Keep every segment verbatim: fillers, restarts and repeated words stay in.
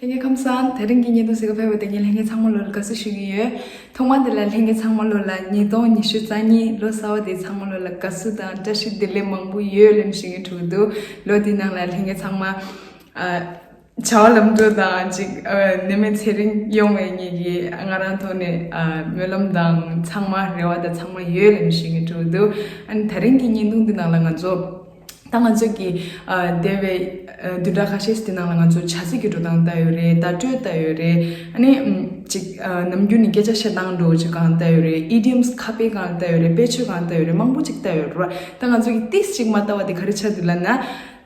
ལྷན་རྒྱས་ཁམས་བཟང་། དེ་རིང་གི་བརྙན་ཐུང་གཟིགས་ག་ཕེབས་པ་དེ་ངས་ལྷན་རྒྱས་ཚང་མ་ལོ་ལ་དགའ་བསུ་ཞུ་གི་ཡོད། ཐོག་མ་དེ་ལ་ལྷན་རྒྱས་ཚང་མ་ལོ་ལ་ཉིས་སྟོང་ཉི་ཤུ་རྩ་གཉིས་ལོ་གསར་པ་དེ་ཚང་མ་ལོ་ལ་དགའ་བསུ་དང་བཀྲ་ཤིས་བདེ་ལེགས་མང་པོ་ཡོད་ལབ་ཞུ་གི་འདུག་ལོ་འདི་ནང་ལ་ལྷན་རྒྱས་ཚང་མ་ཨ། བྱ་བ་ལམ་འགྲོ་དང་ཅིག་ཨ། ནད་མེད་ཚེ་རིང་ཡོང་བའི་ངེད་ཀྱི་ང་རང་ཐོག་ནས་ཨ། སྨོན་ལམ་དང་ཚང་མ་རེ་བ་དང་ཚང་མ་ཡོད་ལབ་ཞུ་གི་འདུག་ཨ་ནི་དེ་རིང་གི་བརྙན་ཐུང་འདི་ནང་ལ་ང་ཚོ་ད་ང་ཚོ་གི་ཨ། འདས་པའི་ཨ། བདུན་ཕྲག་ཁ་ཤས་ཤིག་དེ་ནང་ལ་ང་ཚོ་བྱ་ཚིག་གི་འགྲོ་སྟངས་ལྟ་ཡོད་རེད། བརྡ་སྤྲོད་ལྟ་ཡོད་རེད། ཨ་ནི་ཨམ། ཅིག་ཨ། ནམ་རྒྱུན་ནས་སྐད་ཆ་བཤད་སྟངས་འགྲོ་ཅིག་གང་ལྟ་ཡོད་རེད། ཨི་ཌི་ཡམ་སི་ཁ་དཔེ་གང་ལྟ་ཡོད་རེད། དཔེ་ཆོས་གང་ལྟ་ཡོད་རེད། མང་པོ་ཅིག་ལྟ་ཡོད་རེད། ད་ང་ཚོ་གི་ཏིས་ཅིག་མ་ལྟ་བ་དེ་ག་རེ་ཆགས་འདུག་ལབ་ན།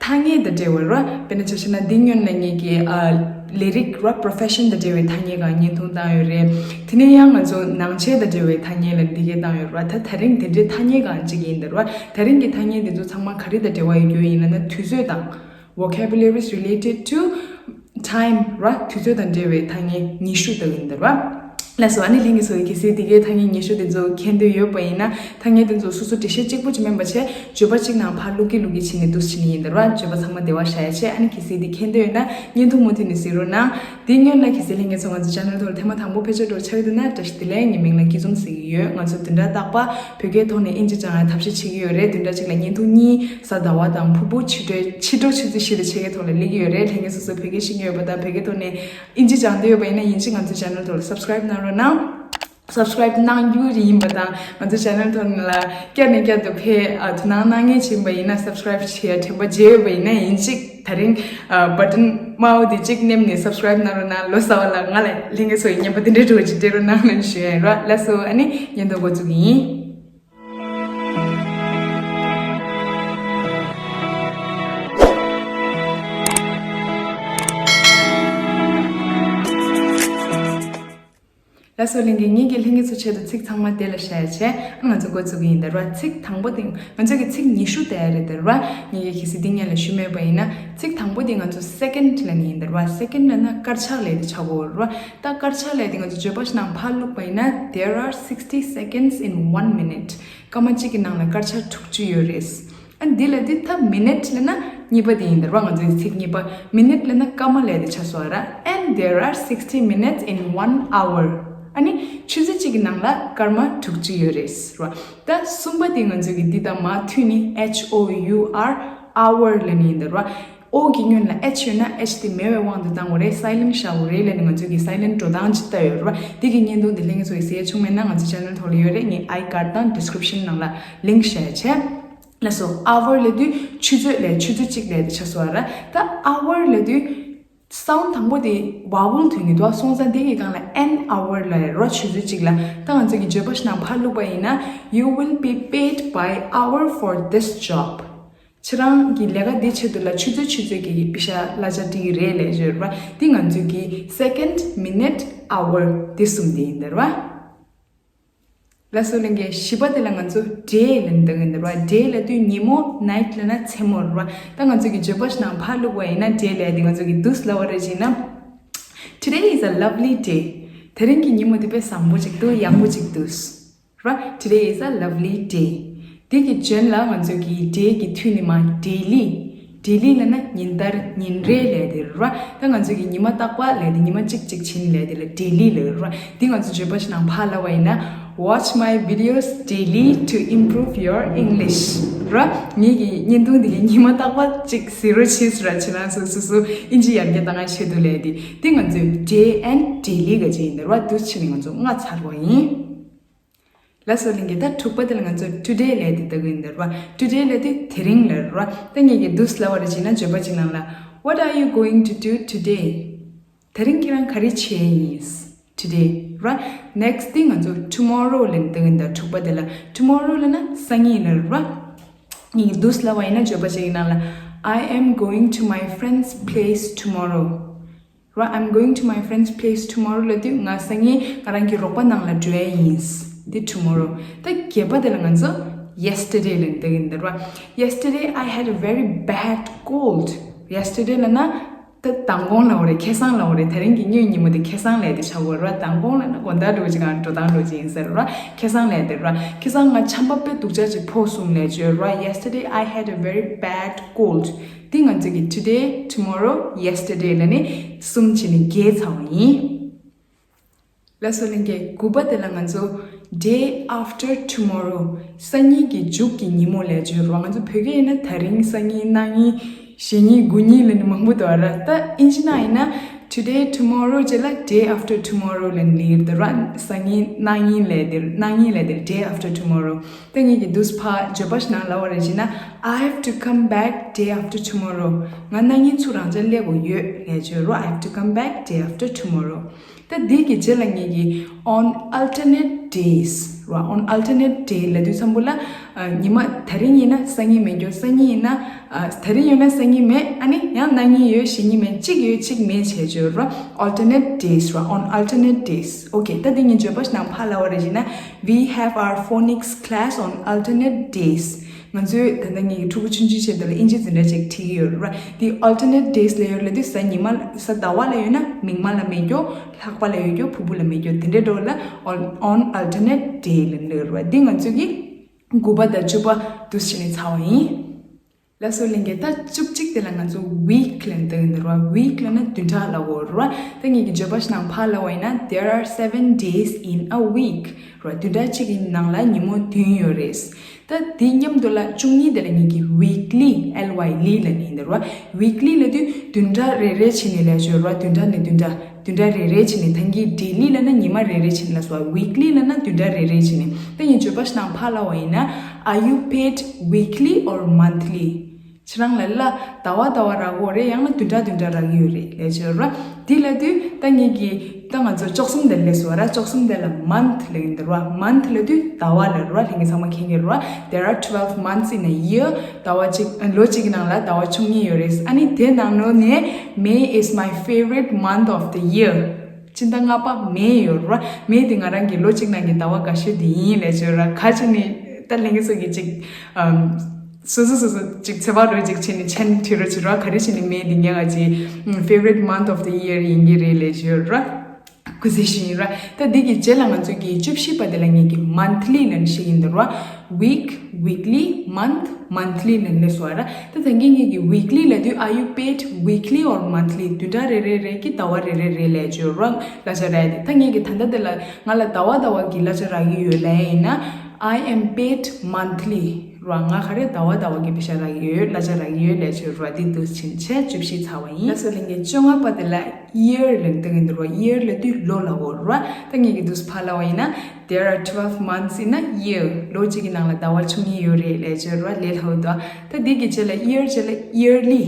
ཐ་སྙད་དང་འབྲེལ་བའི་ར། དཔེར་ན་ཆ་བཞག་ན་འདི་སྔོན་ལ་ངེད་ཀྱི་ཨ། ལས་རིགས་ར། པོ་རོ་ཕེ་ཤན་དང་འབྲེལ་བའི་ཐ་སྙད་གང་བརྙན་ཐུང་བཏང་ཡོད་རེད། དེ་ནས་ཡང་ང་ཚོ་ནང་ཆོས་དང་འབྲེལ་བའི་ཐ་སྙད་ལ་འདི་གས་བཏང་ཡོད་ར། ད་དེ་རིང་དེ་འདྲའི་ཐ་སྙད་གང་ཅིག་ཡིན་ད་ར། དེ་རིང་གི་ཐ་སྙད་འདི་ཚོ་ཚང་མ་ག་རེ་དང་འབྲེལ་བ་ཡོད་རྒྱུ་ཡིན་ལབ་ན། དུས་ཚོད་དང་། Vocabularies related to time ར། དུས་ཚོད་དང་འབྲེལ་བའི་ཐ་སྙད་ཉི་ཤུ་དག་ཡིན་ད་ར། ལགས་སོ། ཨ་ནི་ལྷན་རྒྱས་ཚོ་གལ་སྲིད་འདི་གའི་ཐ་སྙད་ཉི་ཤུ་དེ་ཚོ་མཁྱེན་འདོད་ཡོད་པ་ཡིན་ན། ཐ་སྙད་དེ་ཚོ་སོ་སོ་འགྲེལ་བཤད་གཅིག་པོ་ཅིག་མིན་པ་བྱས། བརྗོད་པ་གཅིག་ནང་ཕར་བླུག་གི་བླུག་གི་བྱས་ནས་འདུག་སེ་བྱས་ནས་ཡིན་ད་ར། བརྗོད་པ་ཚང་མ་བདེ་བ་བཞག་ཡ་བྱས། ཨ་ནི་གལ་སྲིད་འདི་མཁྱེན་འདོད་ཡོད་ན་བརྙན་ཐུང་མུ་མཐུད་ནས་གཟིགས་རོགས་གནང་། འདི་སྔོན་ལ་གལ་སྲིད་ལྷན་རྒྱས་ཚོ་ང་ཚོ་ཆེ་ནལ་ཐོག་ལ་ཐེངས་མ་དང་པོ་ཕེབས་ཆོག་འགྲོ་ཆགས་ཡོད་འདུག་ན། བཀྲ་ཤིས་བདེ་ལེགས། ངའི་མིང་ལ་སྐྱིད་འཛོམས་ཟེར་གྱི་ཡོད། ང་ཚོ་བདུན་ཕྲག་རྟག་པར་བོད་སྐད་ཐོག་ནས་དབྱིན་ཇི་སྦྱང་ཡ་ཐབས་ཤེས་བྱེད་ཀྱི་ཡོད་རེད། བདུན་ཕྲག་གཅིག་ལ་བརྙན་ཐུང་གཉིས། གཟའ་ཟླ་བ་དང་ཕུར་བུ། ཕྱི་དྲོ་ཕྱི་དྲོ་ཆུ་ཚོད་བཞི་དང་ཕྱེད་ཀའི་ཐོག་ལ་སླེབས་ཀྱི་ཡོད་རེད། ལྷན་རྒྱས་སོ་སོ་བོད་སྐད་ཤེས་ཀྱི་ཡོད་པ་དང་། བོད་སྐད་ཐོག་ནས་དབྱིན་ཇི་སྦྱང་འདོད་ཡོད་པ་ཡིན་ན། ཡིན་གཅིག་ང་ཚོའི་ཆེ་ནལ་ཐོག་ལ་སབ་སི་ཀ་རེབ་གནང་རོགས་གནང་། སབ་སི་ཀ་རེབ་གནང་རྒྱུ་ཡིན་པ་དང་། ང་ཚོའི་ཆེ་ནལ་ཐོག་ལ་བསྐྱར་ནས་བསྐྱར་དུ་ཕེབས་ཨ། དོ་སྣང་གནང་མཁན་ཡིན་པ་ཡིན་ན། སབ་སི་ཀ་རེབ་བྱེད་ཡ་དྲན་པ་བརྗེད་ཡོད་པ་ཡིན་ན། ཡིན་གཅིག་དེ་རིང་ཨ། བ་ཊན་དམར་པོ་དེ་གཅིག་མནན་ནས་སབ་སི་ཀ་རེབ་གནང་རོགས་གནང་། ལོ་གསར་པ་ལ་ང་ལ་ལྷན་རྒྱས་ཚོ་ཡི་བརྙན་པར་དེ་འདྲའི་འགྲོ་ཅིག་སྤྲད་རོགས་གནང་ལབ་ཞུ་ཡ་ཡིན་ར། ལགས་སོ། ཨ་ནི་བརྙན་ཐུང་འགོ་བཙུགས་ཀྱི་ཡིན། ལགས་སོ། ལྷན་རྒྱས། ངེད་ཀྱིས་ལྷན་རྒྱས་ཚོའི་ཆེད་དུ་ཚིག་ཚང་མ་དེ་ལ་བཤད་བྱས། ཨ། ང་ཚོ་འགོ་བཙུགས་ཀྱི་ཡིན་ད་ར། ཚིག་དང་པོ་དེ། ང་ཚོ་གི་ཚིག་ཉི་ཤུ་དེ་རེད་ད་ར། ངེད་ཀྱིས་གལ་སྲིད་འདི་སྔོན་ལ་ཞུས་མེད་པ་ཡིན་ན། ཚིག་དང་པོ་དེ་ང་ཚོ་སེ་ཀེན་ཌི་ལབ་ནི་ཡིན་ད་ར། སེ་ཀེན་ཌི་ལབ་ན་དཀར་ཆག་ལབ་དེ་ཆགས་ཀྱི་ཡོད་ར། ད་དཀར་ཆག་ལབ་དེ་ང་ཚོ་བརྗོད་པ་ཞིག་ནང་ཕར་བླུགས་པ་ཡིན་ན། There are sixty seconds in one minute. སྐར་མ་གཅིག་གི་ནང་ལ་སྐར་ཆ་དྲུག་ཅུ་ཡོད་རེད། ཨ། འདི་ལ་འདི་ད་མི་ནཊ་ལབ་ན་གཉིས་པ་དེ་ཡིན་ད་ར། ང་ཚོའི་ཚིག་གཉིས་པ། མི་ནཊ་ལབ་ན་སྐར་མ་ལབ་དེ་ཆགས་སོང་ར། And there are sixty minutes in one hour. ཨ་ནི་ཆུ་ཚོད་གཅིག་གི་ནང་ལ་སྐར་མ་དྲུག་ཅུ་ཡོད་རེད་ར། ད་གསུམ་པ་དེ་ང་ཚོ་གི་འདི་དང་མ་མཐུན་ནི། H O U R, hour ལབ་ནི་ཡིན་ད་ར། O གི་སྔོན་ལ་H ཡོད་ན་H དེ་མེད་པའི་དབང་དུ་བཏང་དགོས་རེད། སའི་ལེན་ཊི་བཞག་དགོས་རེད་ལབ་ནི། ང་ཚོ་གི་སའི་ལེན་ཊི་འགྲོ་སྟངས་ཅིག་ལྟ་ཡོད་ར། འདི་གི་བརྙན་ཐུང་དེ་ལྷན་རྒྱས་ཚོ་གི་གཟིགས་ཡ་བྱུང་མེད་ན། ང་ཚོའི་ཆེ་ནལ་ཐོག་ལ་ཡོད་རེད། ངས་ཨའི་ཀཱཌ་དང་ཌི་སི་ཀི་རིབ་ཤན་ནང་ལ་ལིངྐ་བཞག་ཡ་བྱས། ལགས་སོ། ཨ་ཝར་ལབ་དུས་ཆུ་ཚོད་ལབ། ཆུ་ཚོད་གཅིག་ལབ་དེ་ཆགས་སོང་ར། ད་ཨ་ཝར་ལབ་དུས་སའུན་ཌི་དང་པོ་དེ་ཝ་ཝལ་ཐོན་གྱི་འདུག་སོང་ཙང་དེ་གི་སྒང་ལ་an hour ལབ་ར། ཆུ་ཚོད་གཅིག་ལ། ད་ང་ཚོ་གི་བརྗོད་པ་ཞིག་ནང་ཕར་བླུགས་པ་ཡིན་ན། You will be paid by hour for this job. ཁྱེད་རང་གི་ལས་ཀ་འདི་ཆེད་དུ་ལ་ཆུ་ཚོད་ཆུ་ཚོད་ཀྱི་པེ་ཤ་གླ་ཆ་སྤྲད་ཀྱི་རེད་ལབ་ཡོད་ར། འདི་ང་ཚོ་གི་སེ་ཀེན་ཌི། མི་ནཊ། ཨ་ཝར། འདི་གསུམ་དེ་ཡིན་ད་ར། ལགས་སོ། ལྷན་རྒྱས། བཞི་པ་དེ་ལ་ང་ཚོ་ཌེ་ལབ་ནི་ཡིན་ད་ར། ཌེ་ལབ་དུས་ཉིན་མོ། ནའིཊ་ལབ་ན་མཚན་མོ་ར། ད་ང་ཚོ་གི་བརྗོད་པ་ཞིག་ནང་ཕར་བླུགས་པ་ཡིན་ན། ཌེ་ལབ་དེ་ང་ཚོ་གི་འདུག་སེ་ལབ་པ་རེད་ཅེ་ན། Today is a lovely day. དེ་རིང་གི་ཉིན་མོ་དེ་དཔེ་བཟང་པོ་ཅིག་འདུག་ཡག་པོ་ཅིག་འདུག་ར། Today is a lovely day. དེ་གི་རྗེས་ལ་ང་ཚོ་གི་ཌེ་གི་མཐུད་ནི་མ་ཌེ་ལི། ཌེ་ལི་ལབ་ན་ཉིན་ལྟར། ཉིན་རེ་ལབ་དེ་ར། ད་ང་ཚོ་གི་ཉི་མ་རྟག་པ་ལབ་དེ། ཉི་མ་གཅིག་གཅིག་བྱས་ནས་ལབ་དེ་ལ་ཌེ་ལི་ལབ་ར། འདི་ང་ཚོ་བརྗོད་པ་ཞིག་ནང་ཕར་ལབ་པ་ཡིན་ན། Watch my videos daily to improve your English. ར། ངེད་ཀྱི་བརྙན་ཐུང་འདི་གི་ཉི་མ་རྟག་པ་གཅིག་གཟིགས་རོགས་བྱེད་ཟེར་ར། ཁྱེད་རང་ཚོ་སོ་སོ་དབྱིན་ཇི་ཡར་རྒྱས་གཏང་ཡ་ཆེད་དུ་ལབ་དེ། འདི་ང་ཚོའི་ཌེ་ཨེན་ཌེ་ལི་ག་ཅིག་ཡིན་ད་ར། འདུག་སེ་བྱས་ནས་ང་ཚོ་ལྔ་ཚར་བ་ཡིན། ལགས་སོ། ལྷན་རྒྱས། ད་དྲུག་པ་དེ་ལ་ང་ཚོ་ཊུ་ཌེ་ལབ་དེ་ལྟ་གི་ཡིན་ད་ར། ཊུ་ཌེ་ལབ་དེ་དེ་རིང་ལབ་ར། ད་ངེད་ཀྱིས་འདུག་སེ་ལབ་པ་རེད་ཅེ་ན། བརྗོད་པ་གཅིག་ནང་ལ། What are you going to do today? དེ་རིང་ཁྱེད་རང་ག་རེ་བྱེད་ཡིན། ཊུ་ཌེ་ར། ནེག་སི་ཊི་དེ་ང་ཚོ་ཊུ་མོ་རོ་ལབ་དེ་ལྟ་གི་ཡིན་ད། དྲུག་པ་དེ་ལ། ཊུ་མོ་རོ་ལབ་ན་སང་ཉིན་ལབ་ར། ངེད་ཀྱིས་འདུག་སེ་ལབ་པ་ཡིན་ན། བརྗོད་པ་གཅིག་གི་ནང་ལ། I am going to my friend's place tomorrow. ར། I'm going to my friend's place tomorrow ལབ་དུས་ང་སང་ཉིན་ང་རང་གི་རོགས་པ་ནང་ལ་འགྲོ་ཡ་ཡིན། འདི་ཊུ་མོ་རོ། ད་བརྒྱད་པ་དེ་ལ་ང་ཚོ་ཡེ་སི་ཊར་ཌེ་ལབ་དེ་ཡིན་ད་ར། Yesterday I had a very bad cold. ཡེ་སི་ཊར་ཌེ་ལབ་ན་ ད་མདང་དགོང་ལབ་པ་རེད། ཁ་སང་ལབ་པ་རེད། དེ་རིང་གི་དངོས་ཉིན་མོ་དེ་ཁ་སང་ལབ་དེ་ཆགས་ཀྱི་ཡོད་རེད་བ། མདང་དགོང་ལབ་ན་དགོང་དག་འགྲོ་གི་ཅིག་གང་འགྲོ་སྟངས་འགྲོ་གི་ཡིན་ཟེར་རེད་བ། ཁ་སང་ལབ་དེ་རེད་བ། ཁ་སང་ང་ཆམ་པ་དཔེ་སྡུག་ཅག་ཅིག་ཕོག་སོང་ལབ་ཀྱི་ཡོད་རེད་བ། Yesterday I had a very bad cold. དེ་ང་ཚོ་གི་today, tomorrow, yesterday ལབ་ནས་གསུམ་བྱས་ནས་བརྒྱབ་ཚར་བ་ཡིན། ལགས་སོ་ལྷན་རྒྱས། དགུ་པ་དེ་ལ་ང་ཚོ་day after tomorrow, སང་ཉིན་གྱི་མཇུག་གི་ཉིན་མོ་ལབ་ཀྱི་ཡོད་རེད་བ། ང་ཚོ་བོད་སྐད་ཡིན་ན་དེ་རིང་སང་ཉིན་གནངས་ཉིན་གཞེས་ཉིན་དགུ་ཉིན་ལབ་ནས་མང་པོ་འདུག་ར། ད་ཨིན་ཇི་ནང་ཡིན་ན་today, tomorrow བྱས་ལ་day after tomorrow ལབ་ནས་ལབ་ཀྱི་ཡོད་རེད་བ། སང་ཉིན་གནངས་ཉིན་ལབ་དེ་གནངས་ཉིན་ལབ་དེ་day after tomorrow། ད་ངེད་ཀྱིས་འདུག་སེ་ཕར་བརྗོད་པ་ཞིག་ནང་ལབ་པ་རེད་བྱས་ན། I have to come back day after tomorrow. ང་གནངས་ཉིན་ཚུར་རང་འཇགས་སླེབས་དགོས་ཡོད་ལབ་ཀྱི་ཡོད་རེད་བ། I have to come back day after tomorrow. ད་འདི་གི་རྗེས་ལ་ངེད་ཀྱིས་on alternate days རེད་བ། On alternate day ལབ་དུས་ཙམ་པ་ལ་ཨ་ཉི་མ་དེ་རིང་ཡིན་ན་སང་ཉིན་མེད་རྒྱུ། སང་ཉིན་ཡིན་ན་ཨ་དེ་རིང་ཡོད་ན་སང་ཉིན་མེད། ཨ་ནི་ཡང་གནངས་ཉིན་ཡོད། གཞེས་ཉིན་མེད། གཅིག་ཡོད་གཅིག་མེད་བྱས་ཀྱི་ཡོད་རེད་བ། Alternate days རེད་བ། On alternate days. Okay, ད་འདི་ངས་བརྗོད་པ་ཞིག་ནང་ཕར་ལབ་པ་རེད་བྱས་ན། We have our phonics class on alternate days. ང་ཚོའི་ད་ལྟ་ངེད་ཀྱི་ཕྲུ་གུ་ཆུང་ཆུང་བྱས་དེ་ལ་ཨིན་ཇི་འཛིན་གྲྭ་ཅིག་ཁྲིད་ཀྱི་ཡོད་རེད་བ། དེ་alternate days ལབ་ཡོད་ལབ་དུས་གཟའ་ཉི་མ་གཟའ་ཟླ་བ་ལ་ཡོད་ན་མིག་དམར་ལ་མེད་རྒྱུ། ལྷག་པ་ལ་ཡོད་རྒྱུ། ཕུར་བུ་ལ་མེད་རྒྱུ། དེ་འདྲའི་འགྲོ་ལ་on alternate day ལབ་ནི་རེད་བ། འདི་ང་ཚོ་གི་དགུ་པ་དང་བཅུ་པ་འདུག་སེ་བྱས་ནས་ཚར་བ་ཡིན། ལགས་སོ་ལྷན་རྒྱས། ད་བཅུ་གཅིག་དེ་ལ་ང་ཚོ་week ལབ་ནས་ལབ་ཀྱི་འདུག་རེད་བ། Week ལབ་ན་བདུན་ཕྲག་ལབ་ཀྱི་ཡོད་རེད་བ། ད་ངེད་ཀྱིས་བརྗོད་པ་ཞིག་ནང་ཕར་ལབ་པ་ཡིན་ན། There are seven days in a week རེད་བ། བདུན་ཕྲག་གཅིག་གི་ནང་ལ་ཉིན་མོ་བདུན་ཡོད་རེད། ད་དེ་མཉམ་དུ་ལ་བཅུ་གཉིས་དེ་ལ་ངེད་ཀྱིས་weekly, ལི་ལབ་ནི་ཡིན་འདུག་རེད་བ། Weekly ལབ་དུས་བདུན་ཕྲག་རེ་རེ་བྱས་ནས་ལབ་ཀྱི་ཡོད་རེད་བ། བདུན་ཕྲག་ནས་བདུན་ཕྲག་བདུན་ཕྲག་རེ་རེ་བྱས་ནས། ད་གིན་daily ལབ་ན་ཉི་མ་རེ་རེ་བྱས་ནས་ལབ་སོང་བ། Weekly ལབ་ན་བདུན་ཕྲག་རེ་རེ་བྱས་ནས། ད་ངས་བརྗོད་པ་ཞིག་ནང་ཕར་ལབ་པ་ཡིན་ན། Are you paid weekly or monthly? ཁྱེད་རང་ལ་གླ་ཟླ་བ་ཟླ་བ་རག་གི་ཡོད་རེད། ཡང་ན་བདུན་ཕྲག་བདུན་ཕྲག་རག་གི་ཡོད་རེད་ལབ་ཀྱི་ཡོད་རེད་བ། དེ་ལབ་དུས་ད་ངེད་ཀྱིས་ད་ང་ཚོ་བཅུ་གསུམ་དེ་ལ་སླེབས་སོང་བ་ར། བཅུ་གསུམ་དེ་ལ་month ལབ་ཀྱི་འདུག་རེད་བ། Month ལབ་དུས་ཟླ་བ་ལབ་རེད་བ། ལྷན་རྒྱས་ཚང་མ་མཁྱེན་གྱི་རེད་བ། There are twelve months in a year. ཟླ་བ་གཅིག་ལོ་གཅིག་གི་ནང་ལ་ཟླ་བ་བཅུ་གཉིས་ཡོད་རེད། ཨ་ནི་དེ་ནང་ལོགས་ནས་May is my favorite month of the year. སྤྱི་ཟླ་ལྔ་པ་May ཡོད་རེད་བ། May དེ་ང་རང་གི་ལོ་གཅིག་ནང་གི་ཟླ་བ་དགའ་ཤོས་དེ་ཡིན་ལབ་ཀྱི་ཡོད་རེད་བ། ག་ཅི་ནས་ད་ལྷན་རྒྱས་ཚོ་གིས་ཅིག་ཨམ། སོ་སོ་སོ་སོ་ཅིག་ཚོད་དཔག་འདྲ་ཅིག་བྱས་ནས་མཆན་བྲིས་རོགས་བྱེད་རོགས། ག་རེ་བྱས་ནས་May འདི་ངའི་ང་ཅིག་favorite month of the year ཡིན་གྱི་རེད་ལབ་ཀྱི་ཡོད་རེད། གུས་བརྩི་ཞུ་ཡིན་ར། ད་འདི་གི་རྗེས་ལ་ང་ཚོ་གི་བཅུ་བཞི་པ་དེ་ལ་ངེད་ཀྱིས་monthly ལབ་ནས་བཤད་ཀྱི་ཡིན་འདུག་ར། Week, weekly, month, monthly ལབ་ནས་སོ་ར། ད་ད་གིན་ངེད་ཀྱིས་weekly ལབ་དུས། Are you paid weekly or monthly? བདུན་ཕྲག་རེ་རེ་རེ་གི་ཟླ་བ་རེ་རེ་རེ་ལབ་ཀྱི་ཡོད་ར། གླ་ཆ་རག་ཡ་དེ། ད་ངེད་ཀྱིས་ད་ལྟ་དེ་ལ་ང་ལ་ཟླ་བ་ཟླ་བ་གི་གླ་ཆ་རག་གི་ཡོད་ལབ་ཡ་ཡིན་ན། I am paid monthly ར། ང་ག་རེ་ཟླ་བ་ཟླ་བ་གི་པེ་ཤ་རག་གི་ཡོད། གླ་ཆ་རག་གི་ཡོད་ལབ་ཀྱི་ཡོད་ར། འདི་འདུག་སེ་བྱས་བཅུ་བཞི་ཚར་བ་ཡིན། ལགས་སོ་ལྷན་རྒྱས། བཅོ་ལྔ་པ་དེ་ལ་year ལབ་ནས་ལབ་ཀྱི་འདུག་ར། Year ལབ་དུས་ལོ་ལབ་ཀྱི་ཡོད་ར། ད་ངེད་ཀྱིས་འདུག་སེ་ཕར་ལབ་པ་ཡིན་ན། There are twelve months in a year. ལོ་གཅིག་གི་ནང་ལ་ཟླ་བ་བཅུ་གཉིས་ཡོད་རེད་ལབ་ཀྱི་ཡོད་ར། ལས་སླ་པོ་འདུག་ད་འདི་གི་རྗེས་ལ་year རྗེས་ལ་yearly,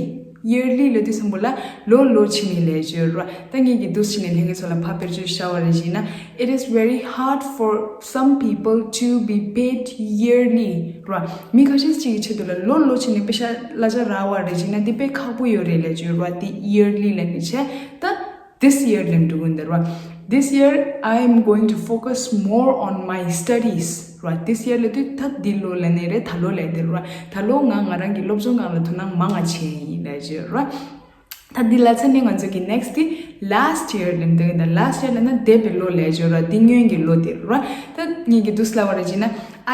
yearly ལབ་དུས་ཙམ་པ་ལ་ལོ་ལོ་བྱས་ནས་ལབ་ཀྱི་ཡོད་ར། ད་ངེད་ཀྱིས་འདུག་སེ་བྱས་ནས་ལྷན་རྒྱས་ཚོ་ལ་ཕར་དཔེར་བརྗོད་ཤར་བ་རེ་བྱས་ན། It is very hard for some people to be paid yearly ར། མི་ཁ་ཤས་ཅིག་གི་ཆེད་དུ་ལ་ལོ་ལོ་བྱས་ནས་པེ་ཤ་གླ་ཆ་རག་པ་རེ་བྱས་ན་འདི་དཔེ་ཁག་པོ་ཡོད་རེད་ལབ་ཀྱི་ཡོད་ར། འདི་yearly ལབ་ནས་བྱས། ད་this year ལབ་འགྲོ་གི་འདུག་ར། This year I am going to focus more on my studies ར། This year ལབ་དུས་ད་འདི་ལོ་ལབ་ནི་རེད། ད་ལོ་ལབ་འདི་ར། ད་ལོ་ང་ང་རང་གི་སློབ་སྦྱོང་སྒང་ལ་དོ་སྣང་མང་ང་བྱས་ཡིན་ལབ་ཀྱི་ཡོད་ར། ད་འདི་ལ་ཚ་ནི་ང་ཚོ་གི་next དེ་last year ལབ་འདུག་ད་last year ལབ་ན་འདས་པའི་ལོ་ལབ་ཀྱི་ཡོད་ར། འདི་སྔོན་གྱི་ལོ་དེ་ར། ད་ངེད་ཀྱིས་འདུག་སེ་ལབ་པ་རེ་བྱས་ན།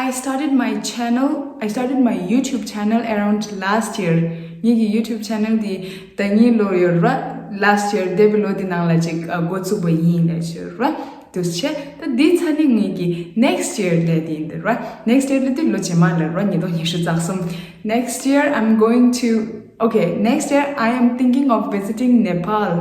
I started my channel, I started my YouTube channel around last year. ངེད་ཀྱི་YouTube channel དེ་ཟླ་ཉིན་ལོ་ཡོད་ར། Last year འདས་པའི་ལོ་དེ་ནང་ལ་ཅིག་འགོ་བཙུགས་པ་ཡིན་ལབ་ཀྱི་ཡོད་ར། འདུག་སེ་བྱས། ད་འདི་ཚ་ནི་ངེད་ཀྱི་next year ལབ་དེ་ཡིན་འདུག་ར། Next year ལབ་དུས་ལོ་རྗེས་མ་ལ་ར། ཉིས་སྟོང་ཉི་ཤུ་རྩ་གསུམ། Next year I'm going to, okay, next year I am thinking of visiting Nepal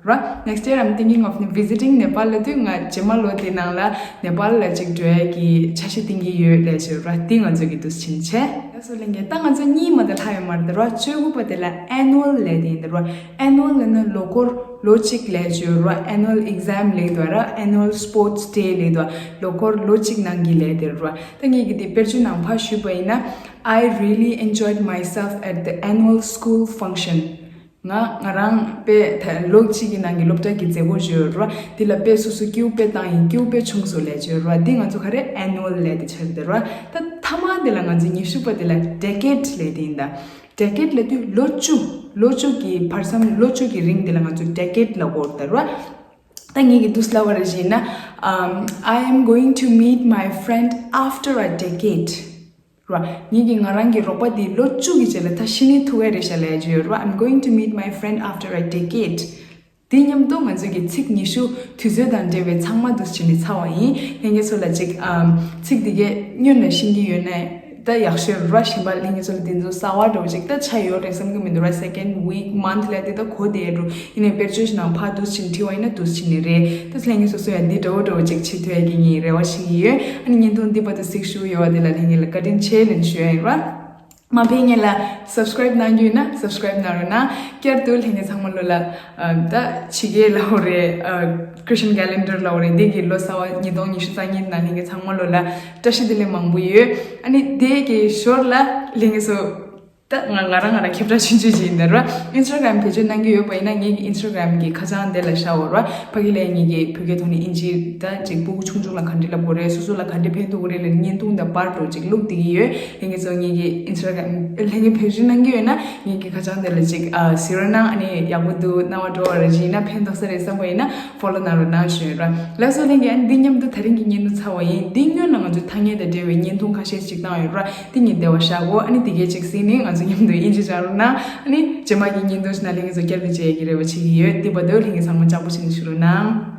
ར། Next year I'm thinking of visiting Nepal ལབ་དུས་ང་རྗེས་མ་ལོ་དེ་ནང་ལ་ནེ་པཱལ་ལ་ཅིག་འགྲོ་ཡ་གི་འཆར་གཞི་བཏིང་གི་ཡོད་ལབ་ཀྱི་ཡོད་ར། འདི་ང་ཚོ་གི་འདུག་སེ་བྱས། ལགས་སོ་ལྷན་རྒྱས། ད་ང་ཚོ་གཉིས་མ་གཏོགས་ལྷག་ཡོད་མ་རེད་ར། བཅུ་དགུ་པ་དེ་ལ་annual ལབ་དེ་ཡིན་འདུག་ར། Annual ལབ་ན་ལོ་འཁོར་ལོ་གཅིག་ལབ་ཀྱི་ཡོད་ར། Annual exam ལབ་འདུག་ར། Annual sports day ལབ་འདུག་ལོ་འཁོར་ལོ་གཅིག་ནང་གི་ལབ་དེ་ར། ད་ངེད་ཀྱིས་དེ་དཔེར་བརྗོད་ནང་ཕར་ཞུས་པ་ཡིན་ན། I really enjoyed myself at the annual school function. ང་ང་རང་དཔེ་ད་ལོ་གཅིག་གི་ནང་གི་སློབ་གྲྭ་གི་མཛད་སྒོ་ཞིག་ཡོད་ར། དེ་ལ་དཔེ་སོ་སོ་སྐྱིད་པོ་དཔེ་བཏང་ཡིན། སྐྱིད་པོ་དཔེ་བྱུང་སོང་ལབ་ཀྱི་ཡོད་ར། འདི་ང་ཚོ་ག་རེ་annual ལབ་དེ་ཆགས་ཀྱི་འདུག་ར། ད་མཐའ་མ་དེ་ལ་ང་ཚོ་ཉི་ཤུ་པ་དེ་ལ་decade ལབ་དེ་ཡིན་ད། ཌེ་ཀེཌ་ལབ་དུས་ལོ་བཅུ། ལོ་བཅུ་གི་བར་མཚམས་ལོ་བཅུ་གི་རིང་འདི་ལ་ང་ཚོས་ཌེ་ཀེཌ་ལབ་དགོས་རེད་ད་ར། ད་ངེད་ཀྱིས་འདུག་སེ་ལབ་པ་རེད་ཟེར་ན། um, I am going to meet my friend after a decade. ར། ངེད་ཀྱིས་ང་རང་གི་རོགས་པ་འདི་ལོ་བཅུ་གི་རྗེས་ལ་ད་ཤི་ནི་ཐུག་གི་རེད་ཤག་ལབ་ཡ་ཅིག་ཡོད་ར། I'm going to meet my friend after a decade. དེ་མཉམ་དུ་ང་ཚོས་ཀྱི་ཚིག་ཉི་ཤུ་དུས་ཚོད་དང་འབྲེལ་བའི་ཚང་མ་འདུག་སེ་བྱས་ནས་ཚར་བ་ཡིན། ལྷན་རྒྱས་ཚོ་ལ་ཅིག་ཨམ། ཚིག་འདི་གས་སྔོན་ལ་ཤེས་ཀྱི་ཡོད་ན་ད་ཡག་ཤོས་ར། གཞན་པ་ལྷན་རྒྱས་ཚོ་ལ་འདི་ཚོ་གསར་པ་འདྲ་བོ་ཅིག་ད་ཆགས་ཡོད་རེད་བསམ་གྱི་མི་འདུག་ར། second week, month ལབ་དེ་ད་གོ་བསྡད་འགྲོ། ཡིན་ནའི་དཔེར་བརྗོད་ཞིག་ནང་ཕར་འདུག་སེ་བྱས་ནས་བྲིས་པ་ཡིན་ན་འདུག་སེ་བྱས་ནས་རེད། ད་ལྷན་རྒྱས་སོ་སོ་ཡང་འདི་འདྲ་བོ་འདྲ་བོ་ཅིག་བྱེད་ཐུབ་ཡ་གི་ངའི་རེ་བ་བྱེད་ཀྱི་ཡོད། ཨ་ནི་བརྙན་ཐུང་འདི་བར་དུ་གཟིགས་ཞུ་ཡོད་པ་དེ་ལ་ལྷན་རྒྱས་ལ་བཀའ་དྲིན་ཆེ་ལབ་ཞུ་ཡ་ཡིན་ར། མ་ཕེབས་སྔོན་ལ་སབ་སི་ཀ་རེབ་གནང་རྒྱུ་ཡིན་ན་སབ་སི་ཀ་རེབ་གནང་རོགས་གནང་། བསྐྱར་དུ་ལྷན་རྒྱས་ཚང་མ་ལོ་ལ་ཨ། ད་ཕྱི་རྒྱལ་ལབ་དགོས་རེད། ཨ། Christian calendar ལབ་དགོས་རེད། འདི་གི་ལོ་གསར་པ་ཉིས་སྟོང་ཉི་ཤུ་རྩ་གཉིས་ནང་ལྷན་རྒྱས་ཚང་མ་ལོ་ལ་བཀྲ་ཤིས་བདེ་ལེགས་མང་པོ་ཡོད། ཨ་ནི་དེ་གི་ཞོར་ལ་ལྷན་རྒྱས་ཚོ་ད་ང་ང་རང་ང་རང་ཁྱབ་བསྒྲགས་ཆུང་ཆུང་ཅིག་ཡིན་ད་ར། Instagram བེད་སྤྱོད་གནང་གི་ཡོད་པ་ཡིན་ན་ངེད་ཀྱི་Instagram གི་ཁ་བྱང་དེ་ལ་བཞག་ཡོད་ར། ཕ་གི་ལ་ངེད་ཀྱི་བོད་སྐད་ཐོག་ནས་ཨིན་ཇི་ད་ཅིག་སྤུ་གུ་ཆུང་ཆུང་ལ་ག་འདྲ་ལབ་དགོས་རེད། སོ་སོ་ལ་ག་འདྲ་ཕན་ཐོགས་ཀྱི་རེད་ལབ་བརྙན་ཐུང་དང་པར་འདྲ་བོ་ཅིག་བླུགས་བསྡད་ཀྱི་ཡོད། ལྷན་རྒྱས་ཚོ་ངེད་ཀྱི་Instagram ལྷན་རྒྱས་བེད་སྤྱོད་གནང་གི་ཡོད་ན་ངེད་ཀྱི་ཁ་བྱང་དེ་ལ་ཅིག་ཨ། གཟིགས་རོགས་གནང་། ཨ་ནི་ཡག་པོ་འདུག་སྣང་བ་སྤྲོ་བ་རེ་བྱས་ན་ཕན་ཐོགས་ས་རེད་བསམ་པ་ཡིན་ན་ཕོ་ལོ་གནང་རོགས་གནང་ཞུ་ཡོད་ར། ལགས་སོ་ལྷན་རྒྱས། ཨ་ནི་འདི་མཉམ་དུ་ད་རིང་གི་བརྙན་ཐུང་ཚར་བ་ཡིན། འདི་སྔོན་ལ་ང་ཚོས་ཐ་སྙད་དང་འབྲེལ་བའི་བརྙན་ཐུང་ཁ་ཤས་ཅིག་བཏང་ཡོད་ར། འདི་གཉིས་དེ་བ་བཞག་གོ། ཨ་ནི་འདི་གས་ཅིག་གཟིགས་ནས་ང་ཚོ་མཉམ་དུ་ཨིན་ཇི་སྦྱང་རོགས་གནང་། ཨ་ནི་རྗེས་མ་གི་བརྙན་ཐུང་ཞིག་ནང་ལྷན་རྒྱས་ཚོ་བསྐྱར་དུ་མཇལ་ཡ་གི་རེ་བ་བྱེད་ཀྱི་ཡོད། འདི་བར་དུ་ལྷན་རྒྱས་ཚང་མ་ཅག་པོ་བྱེད་ནས་བཞུགས་རོགས་གནང་།